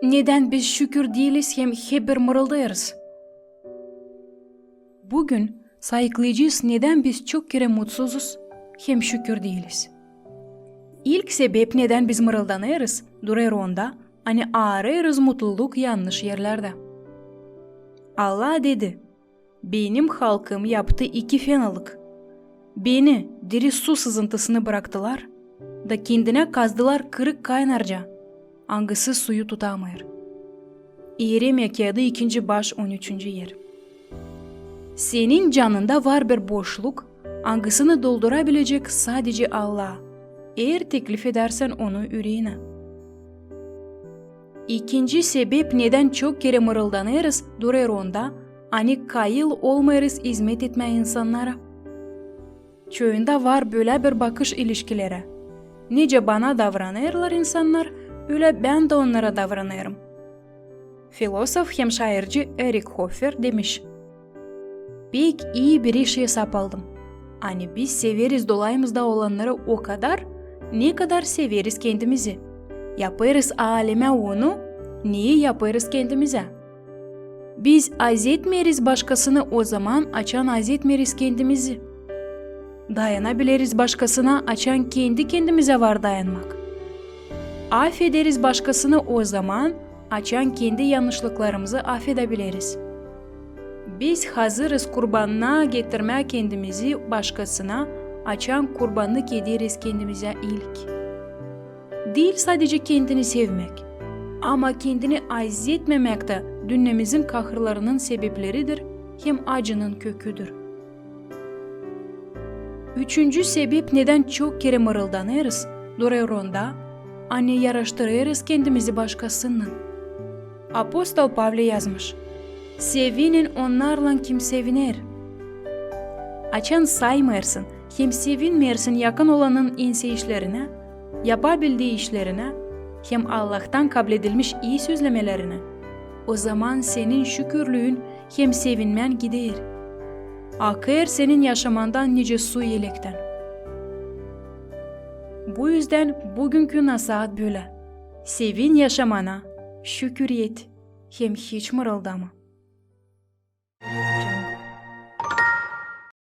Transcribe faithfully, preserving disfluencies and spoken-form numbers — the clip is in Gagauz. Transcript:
Nedän biz şükür diiliz hem hep bir mırıldêêrız? Büün sayıklayacez, nedän biz çok kerä mutsuzuz hem şükür diiliz. İlk sebep, nedän biz mırıldanêrız, durêr onda, ani aarêêrız mutluluk yannış erlerdä. Allah dedi: Benim halkım yaptı iki fenalık. Beni, diri su sızıntısını bıraktılar da kendinä kazdılar kırık kaynarca, angısı suyu tutamêêr. İeremiya kiyadın ikinci baş, on üçüncü er. Senin canında var bir boşluk, angısını doldurabilecek sadece Allah, eer teklif edärsän onu üreeynä. İkinci sebep, nedän çok kerä mırıldanêrız, durêr onda, ani kayıl olmêêrız izmet etmää insannara. Çoyunda var bölä bir bakış ilişkilerä: nicä bana davranêrlar insannar, ölä bän dä onnara davranêrım. Filosof hem şairci Erik Hoffer demiş: Pek ii bir iş esap aldım, ani biz severiz dolayımızda olannarı o kadar, ne kadar severiz kendimizi. Yapêrız alemä onu, ne yapêrız kendimizä. Biz azetmeeriz başkasını o zaman, açan azetmeeriz kendimizi. Dayanabileriz başkasına, açan kendi kendimizä var dayanmak. Afederiz başkasını o zaman, açan kendi yannışlıklarımızı afedebileriz. Biz hazırız kurbannaa getirmää kendimizi başkasına, açan kurbannık ederiz kendimizä ilk. Diil sadece kendini sevmäk, ama kendini azetmemäk tä dünnemizin kahırlarının sebepleridir hem acının köküdür. Üçüncü sebep, nedän çok kerä mırıldanêrız, durêr onda, ani yaraştırêrız kendimizi başkasınnan. Apostol Pavle yazmış: Sevinin onnarlan, kim seviner. Açan saymêêrsın hem sevinmeersin yakın olanın enseyişlerinä, yapabildii işlerinä hem Allahtan kabledilmiş ii sözlemerinä, o zaman senin şükürlüün hem sevinmän gider. Akêr senin yaşamandan nicä su elektän. Bu üzdän büünkü nasaat bölä: sevin yaşamana, şükür et hem hiç mırıldama.